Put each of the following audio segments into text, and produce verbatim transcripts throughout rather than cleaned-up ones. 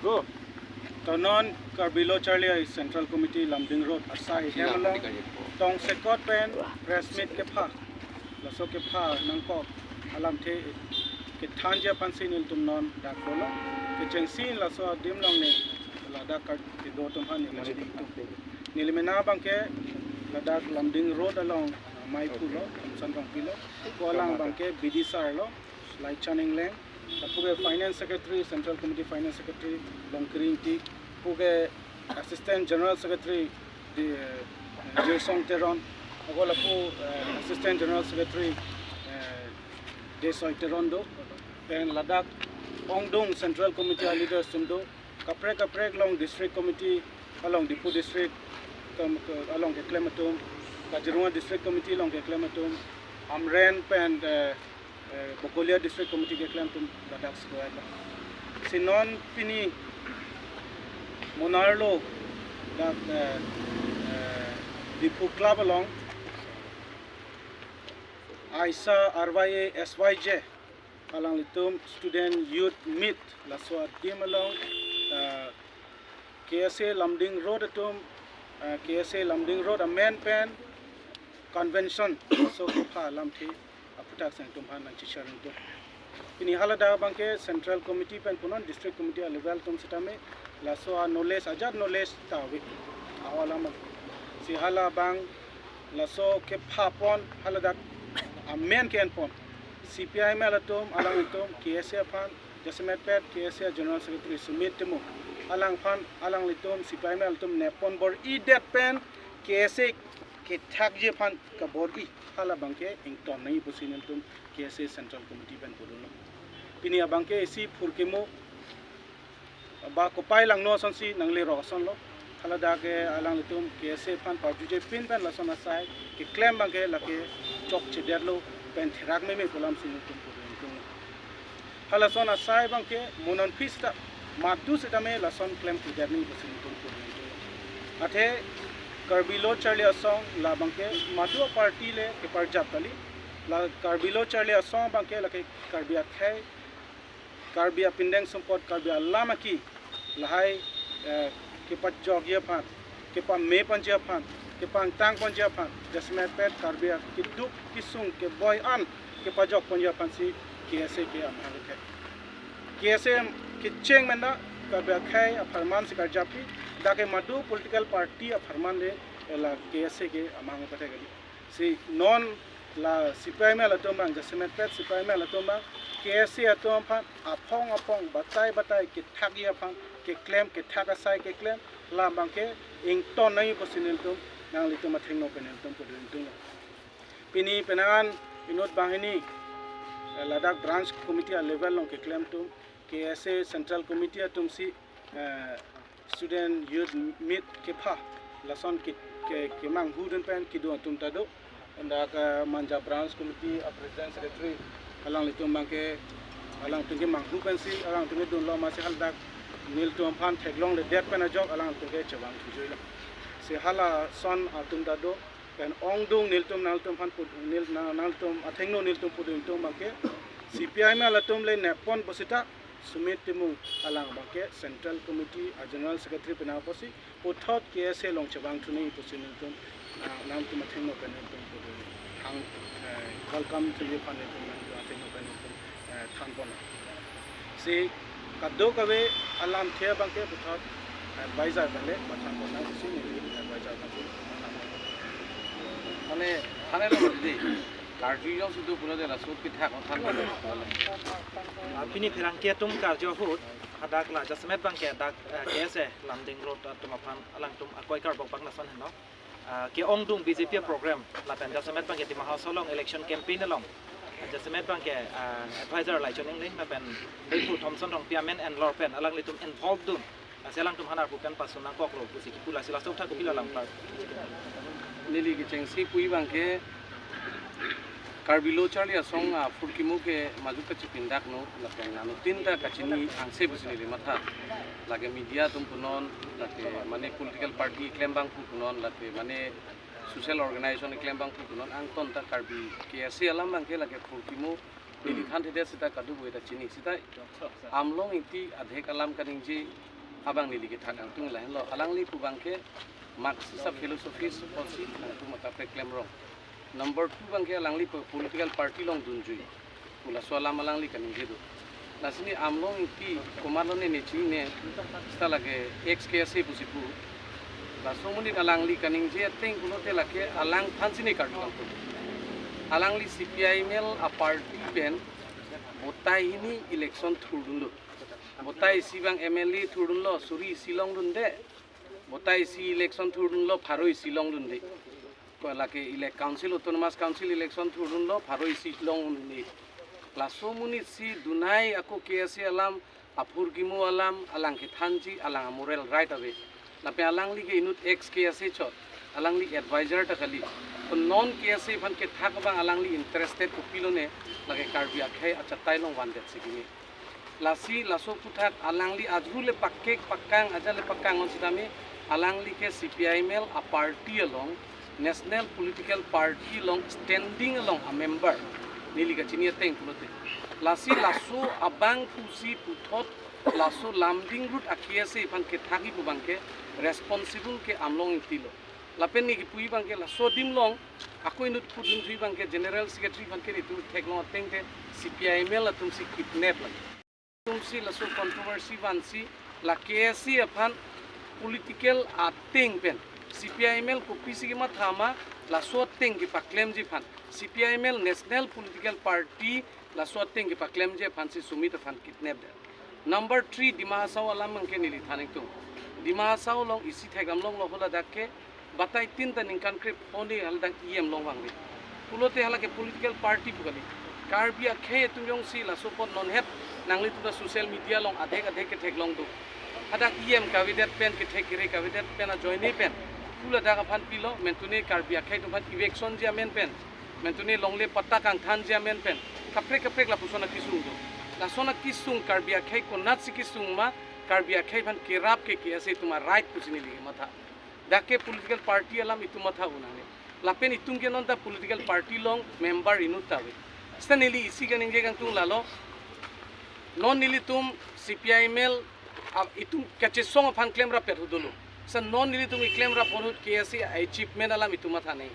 Tonon Karbi Lo Charli Asong Central Committee Lumding Road asai hem along tongsekot pen press meet kepha, laso kepha nangkok alamthe kethanji aphansi nelitum non dak dolo. Kechengsi laso adim along ne ladak kar kedo atum aphan neli chini tum. Neli mena abangke ladak Lumding Road along, ah, maiphu lo, Thomson Rongpi lo. Ko alang abangke B D sir lo, Laichan Engleng. Lapu ke Finance Secretary, Central Committee Finance Secretary, Longkiri Ingti. Lapu ke Assistant General Secretary, di, eh, Jirsong Teron. Ako lapu, eh, Assistant General Secretary, eh, Desoi Teron do. Pen ladak ongdung Central Committee a leaders atum do. Kaprek kaprek along District Committee, along Diphu District, kam-, ka-, along keklem atum, Kaziranga District Committee along keklem atum, Amren pen, eh, eh, Bokolia District Committee keklem atum ladak square lo. Si non pini Munnar lo dak, eh, eh, Diphu Club along aisa R Y A S Y J alanglitum student youth meet laso adim along, ah, K S A Lumding Road atum, ah, K S A Lumding Road amen pen convention laso kepha alamthe aphuthak si nelitum aphan nangchisharing tum. Pini haladak abangke Central Committee pen punon District Committee a level atum sitame laso a knowledge ajat knowledge ta ave. Aho alam si hala abang laso kepha pon haladak amen ke-en pon. C P I M L atum, alanglitum K S A aphan, jasemet pet K S A General Secretary Sumit Timung, alangphan, alanglitum C P I M L atum nep pon bor-idet pen K S A kethakji aphan kabor-i, hala abangke ington nangji pusi nelitum K S A Central Committee pen pudunlo. Pini abangke isi phurkimo ba kopai langno asonsi nanglerok asonlo. Haladak ke alanglitum K S A aphan parjuje pin pen lason asai keklem abangke lake chokchedetlo pen therak meme pu alamsi nelitum pudun tum. Halason asai abangke mo non aphi seta madu seta me lason klemkledet nangji pusi nelitum pudun tum. Athe Karbi Lo Charli Asong la abangke madu a party le keparjap kali. La Karbi Lo Charli Asong abangke lake Karbi akhei, Karbi apindeng sumpot, Karbi alam aki lahai, eh, kepajokji aphan, kepame ponji aphan, kepangtang ponji aphan, jasemet pet Karbi akeduk kesung keboi an kepajok ponji aphansi K S A ke amahang le thek. K S A kecheng mena Karbi akhei apharman si karjap pi, dak ke madu political party apharman le la K S A ke amahang pathek kali. Si non la C P I M L atum abang, jasemet pet C P I M L atum abang, K S A atum aphan aphong aphong batai batai kethakji aphan keklem, kethak asai keklem, la abangke ington nangji pusi nelitum, nanglitum athengno pen nelitum pudun tum. Pini penang an inut banghini, eh, ladak branch committee a level along keklem atum, K S A Central Committee atumsi, eh, student youth meet kepha lason ke, ke, kemanghu dun pen kedo atum ta do. Anda ke Manja Branch Committee a President Secretary alanglitum abangke alangtum kemanghu pensi alangtum kedunlo, amatsi haladak nelitum aphan theklongledet pen ajok alangtum ke chevang thujuilo. Si halason atum ta do pen ongdung nelitum nanglitum aphan pud-, nel-, na-, nanglitum athengno nelitum pudun tum abangke C P I M L atum le nep pon pusita Sumit Timung alang abangke Central Committee a General Secretary penang apotsi puthot K S A along chevang thu nangji pusi nelitum, ah, nanglitum athengno pen nelitum pudun hang, eh, welcome thuji aphan nelitum nanglitum athengno pen nelitum, eh, than pon. Si kadokave alamthe abangke puthot advisor pen le pathan pon nangsi neli advisor pen than pon. Mane, thanelo dei. Karju jongsi do pulo de laso kethak than pon. Ah, pini pherangke atum karju ahut hadak la jasemet abangke dak, eh, K S A Lumding Road atum aphan alangtum akoi karbok bak lason henlo. Ah, ke-ongdung B J P program lapen jasemet abangke Dima Hasao along election campaign along, ah, jasemet abangke, ah, advisor Laichan Engleng lapen Diphu Thomson Rongpi amen enlor pen alanglitum involve dun, ah, si alangtum aphan arpu pen pasun nangkoklo pusi kipu, lasi laso thak kopilo alam par. Neli kechengsi puji abangke Karbi Lo Charli Asong aphurkimo ke madu kachipindak no, lapen anuttin ta kachini angse pusi neli matha. Lake media atum punon, lake mane political party klembang pu punon, lake mane social organization klembang pu punon, angton ta Karbi K S A alam abangke lake phurkimo Neli thanthedet seta kadokave ta chini. Seta Amlong Ingti adhek alam kaningje abang neli kethak angtung lahenlo. Alangli pu abangke Marxist a-philosophy apotsi nangtum akaprek klemrong. Number two abangke alangli po-, political party along dunjui pu laso alam alangli kaningje do. Lasi ne Amlong Ingti komatlo ne ne chinine seta lake ex K S A pusi pu. Laso amonit alangli kaningje ateng pulote lake alangphansi ne karju kangtung. Alangli C P I M L a-party pen votai hini election thurdunlo. Votai isi abang M L A thurdunlo, suri isi longdunde. Votai isi election thurdunlo, pharo isi longdunde. Ko lake ele-, council, autonomous council election thurdunlo, pharo isi longdunde. Laso amonit si dunai ako K S A alam, aphurkimo alam, alang kethanji, alang a-moral right ave. Lapen alangli ke inut ex K S A chot, alangli advisor ta kali. To non K S A aphan kethak abang alangli interested kopilo ne, lake Karbi akhei achatai along vandetsi kimi. Lasi laso aphuthak alangli ajule pakek pakang, ajale pakang on sitame, alangli ke C P I M L a-party along, national political party along, standing along a-member neli kachini ateng pulote. Lasi laso abang pusi puthot, laso Lumding Road a-K S A aphan kethakji pu abangke responsible ke Amlong Ingti lo. Lapen ne kipuji abangke laso adim along, ako inut pudun thuji abangke General Secretary aphan ke netum theklong ateng te C P I M L atum si kidnap lagi. Atum si laso controversy vansi la K S A aphan political ateng pen C P I M L kopisi kematha ma laso ateng kepaklemji aphan, C P I M L national political party laso ateng kepaklemji aphansi sumit aphan kidnap det. Number three, Dima Hasao alam abangke neli than ingtung. Dima Hasao along isi thekdam longlo, haladak ke batai tin ta ningkan krepho ne haladak E M longvangve. Pulote hala ke political party pu kali. Karbi akhei atum jongsi laso apot nonhet nanglitum ta social media along adhek adhek ketheklong do. Hadak E M kavedet pen, kethek kere kavedet pen ajoine pen, haladak aphan pilo, mentune Karbi akhei atum aphan eviction ji amen pen, mentune longle patta kangthanji amen pen, kaprek kaprek lapuson akesung do. Lason akesung Karbi akhei konatsi kesung ma, Karbi akhei aphan kerap ke K S A atum a-right pusi neli kematha. Dak ke political party alam itum matha unang ne. Lapen itum ke non ta political party along member inut ta ave. Seta neli isi kaningje kangtung lalo. Non nelitum C P I M L, ah, itum kachesong aphan klemrap pet ahut dolo. Seta non nelitum keklem rap ahut K S A achievement alam itum matha nai.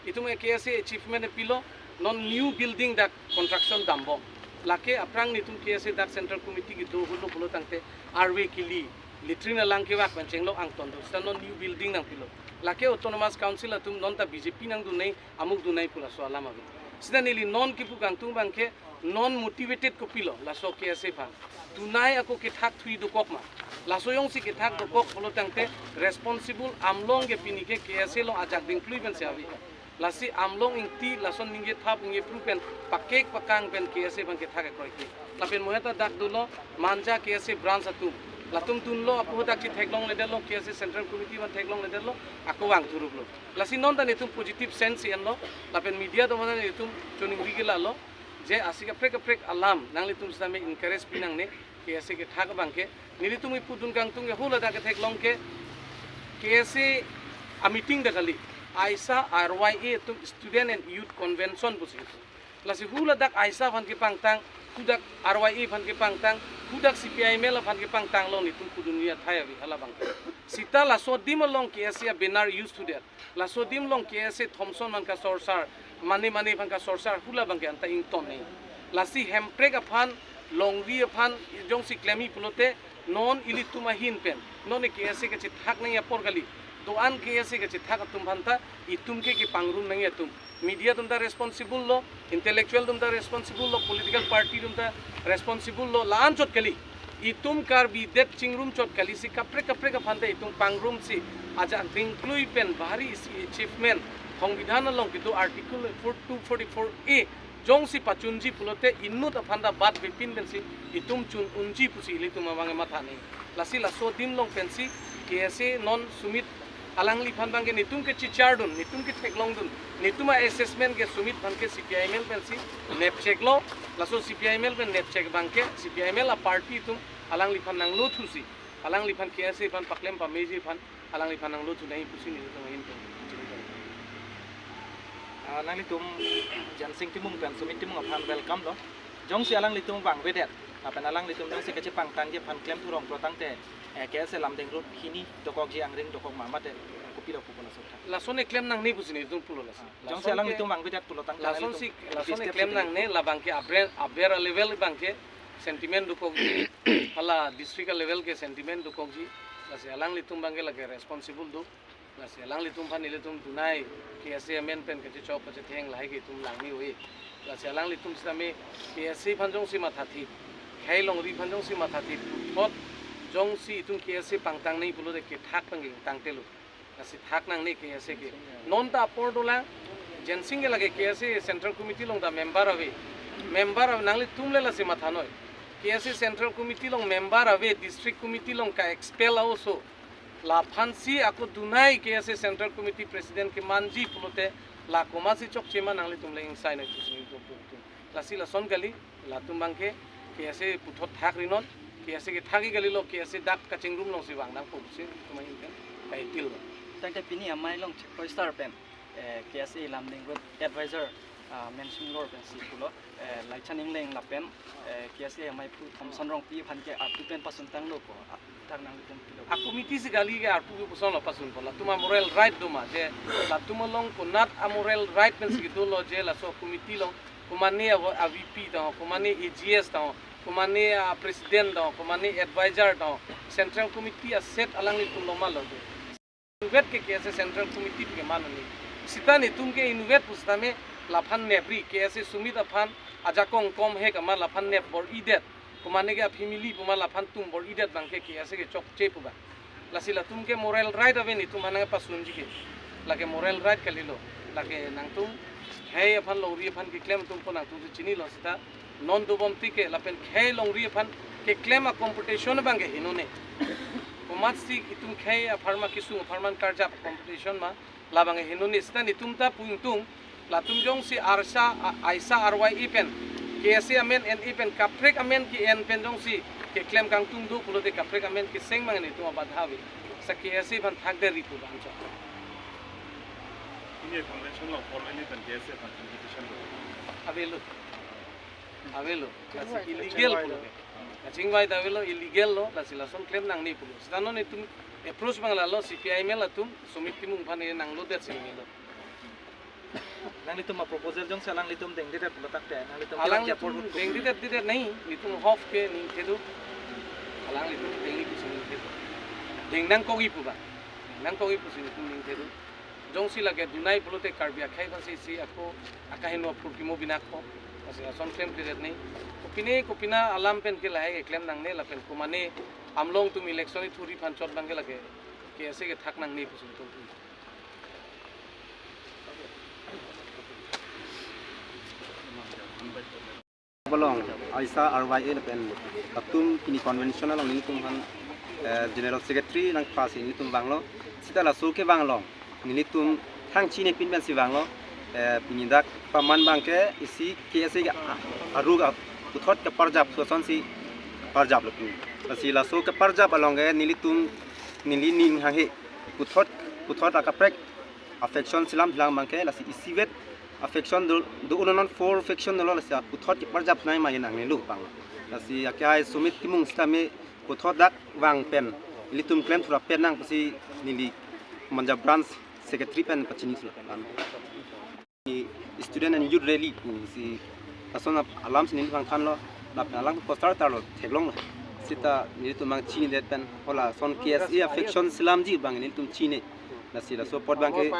Itum K S A achievement pilo, non new building dak construction dambom. Lake aphrang netum K S A dak Central Committee kedo ahut lo pulo tangte arve kili, latrine alang kevak pen chenglok angton do. Seta non new building nangpilo. Lake Autonomous Council atum non ta B J P nangdun nai, amuk dun nai pu laso alam ave. Seta neli non kipu kangtung abangke, non motivated kopilo laso K S A aphan. Dunai ako kethak thuji dokok ma. Laso jongsi kethak dokok pulo tangte responsible Amlong ke pini ke K S A along ajak dingklui pensi ave. Lasi Amlong Ingti lason ningje thap ningje phru pen pakek pakang pen K S A aphan kethak ekroi ke. Lapen mo heta dak dolo Manja K S A branch atum. Latum dunlo, ako hadak si theklongledetlo, K S A Central Committee aphan theklongledetlo, ako vang thuruklo. Lasi non ta netum positive sense enlo, lapen media atum aphan netum choningri ke lalo, je asi kaprek kaprek alam nanglitum sitame encourage pi nangne, K S A kethak abangke, nelitum ipudun kangtung ke haladak ketheklong ke, K S A a-meeting ta kali, aisa R Y A atum Student and Youth Convention pusi itum. Lasi haladak aisa aphan kepangtang, hadak R Y A aphan kepangtang, hadak C P I M L aphan kepangtang along netum pudun ya thai ave halabang. Seta laso adim along K S A a-banner use thudet. Laso adim along K S A Thomson aphan kasorsar, mane mane aphan kasorsar, hala abangke anta ington nai. Lasi Hemprek aphan, longri aphan, jongsi klemji pulote, non ilitum ahin pen, non K S A kachethak nangji apor kali. Do-an K S A kachethak atum aphan ta, itum ke kepangrum nangji atum. Media atum ta responsible lo, intellectual atum ta responsible lo, political party atum ta responsible lo, la-an chot kali. Itum Karbi det chingrum chot kali si kaprek kaprek aphan ta itum pangrumsi ajak dingklui pen bahari isi achievement, Songbidhan along kedo Article four two forty-four A jongsi pachunji pulote inut aphan ta bat bepin pensi itum chun unji pusi ilitum abang matha nai. Lasi laso adim along pensi K S A non sumit alangliphan abangke netum kechichar dun, netum ketheklong dun, netum a-assessment ke sumit aphan ke C P I M L pensi nepchek lo, laso C P I M L pen nepchek abangke C P I M L a-party atum alangliphan nanglo thusi, alangliphan K S A aphan paklem pameji aphan alangliphan nanglo thu nai pusi netum ahin pen. Ah, nanglitum Jensing Timung pen Sumit Timung aphan welcome lo. Jongsi alanglitum vangvedet, lapen alanglitum jongsi kachepangtangji aphan klemthu rong pulo tangte, eh, K S A Lumding Road hini dokokji angring dokok ma mate, eh, kopilo pupo laso tha. Lason eklem nangne pusi nelitum pulo lason. Ah, jongsi alanglitum vangvedet pulo tangte lason alanglitum si, lason eklem nangne, labang ke aber, aber level abang ke sentiment dokokji, hala district level ke sentiment dokokji, lasi alanglitum abang ke lake responsible do. Lasi alanglitum aphan ilitum dunai K S A amen pen kachechok kachetheng lahai ke itum langme oi. Lasi alanglitum sitame K S A aphan jongsi mathathip, khei longri aphan jongsi mathathip, puthot jongsi itum K S A pangtang nangji pulote kethak abang ke tangtelo. Lasi thak nangne K S A ke. Non ta apor dolang, Jensing ke lake K S A Central Committee along ta member ave. Member ave, nanglitum le lasi mathanoi. K S A Central Committee along member ave, District Committee along ka-expel a-oso. Laphansi ako dunai K S A Central Committee President kemanji pulote la komatsi chokche ma nanglitum le ingsainoi pusi nelitum pu tum. Lasi lason kali, latum abang ke K S A puthot thakri non, K S A kethakji kalilo, K S A dak kachingrum alongsi vang nangpo pusi itum ahin pen ka-appeal lo. Tangte pini amei along Chief Minister pen, eh, K S A Lumding Road Advisor, ah, Mensing Lor pensi pulo, eh, Laichan Engleng lapen, eh, K S A amei phu Thomson Rongpi aphan ke arpu pen pasuntanglo ko, ah, thak nanglitum pilo. A-committee si kali ke arpu ke pusonlo pasunpo, latum a-moral right do ma, je latum along konat a-moral right pensi kedo lo je laso committee along, komane a-, a-V P ta ho, komane A G S ta ho, komane a-president ta ho, komane advisor ta ho, Central Committee a-seat alanglitum along ma lo je. Inutvet ke K S A Central Committee ke mane. Sita netum ke inutvet pusitame laphan nepri, K S A Sumit aphan ajakong kom he kama laphan nep bor-idet. Komane ke a-family puma laphan tum bor-idet abang ke K S A ke chokche pu abang. Lasi latum ke moral right ave netum aphan nangpasunji ke. Lake moral right kalilo. Lake nangtum khei aphan longri aphan keklem atum ko nangtum si chinilo sita. Non dobom tike lapen khei longri aphan keklem a-competition abang ke hinone. Komatsi itum khei apharman kesung apharman karjap competition ma labang ke hinone sita netum ta pu ingtung latum jongsi arsa a-, aisa R Y A pen K S A amen en-e pen kaprek amen ke-en pen jongsi keklem kangtung do pulote kaprek amen keseng abang netum abadha ave. Sa K S A aphan thakderi pu abang chok. Ini convention lo formally pen K S A aphan invitation lo. Avelo. Avelo. Lasi illegal pulo. Kachingvai ta avelo, illegal lo, lasi lason klem nangne pulo. Sita non itum approach abang lalo, C P I M L atum, Sumit Timung aphan e nanglodet si nanglo. Nanglitum a-proposal jongsi alanglitum dengdedet pulo tangte, nanglitum alanglitum dengdedet dedet nai, netum hof ke ningthedo. Alanglitum dengji pusi ningthedo. Deng nangkokji pu abang. Deng nangkokji pusi netum ningthedo. Jongsi lake dunai pulote Karbi akhei aphansi si ako akaheno aphu kimo binakpo. Lasi lason klemkledet nai. Kopine kopina alam pen ke lahai keklem nangne lapen komane amlong atum election ithuri aphan chot abang ke lake K S A ke thak nangne pusi netum. Along aisa R Y A lapen latum pini convention along nelitum aphan, eh, General Secretary nangpasi nelitum vanglo. Sita laso kevang along nelitum thang chinepin pensi vanglo. Eh, pini dak paman abang ke isi K S A ke a-, aruk a-, puthot keparjap suson si parjaplo pini. Lasi laso keparjap along ke nelitum neli ning hanghe puthot puthot akaprek a-faction selam selam abang ke lasi isivet a-faction do, do uno non four faction dolo, lasi puthot keparjap nai ma ye nangnelo abang. Lasi akehai Sumit Timung sitame puthot dak vang pen ilitum klemthura pen nang pusi neli Manja Branch Secretary pen pachini sulo. Student and Youth Rally pusi lason ap-, alam si neli vangthanlo, lapen alang poster tarlo theklonglo. Sita nelitum abang chinidet pen hala son K S A a-faction selamji abang nelitum chini. Lasi laso apot abang ke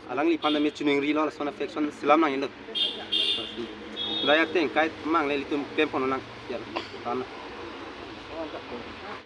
alangliphan tame chuningrilo, lason a-faction selam nanglo. Lasi daya teng kai mang le ilitum klemponlonang. Ya, tan.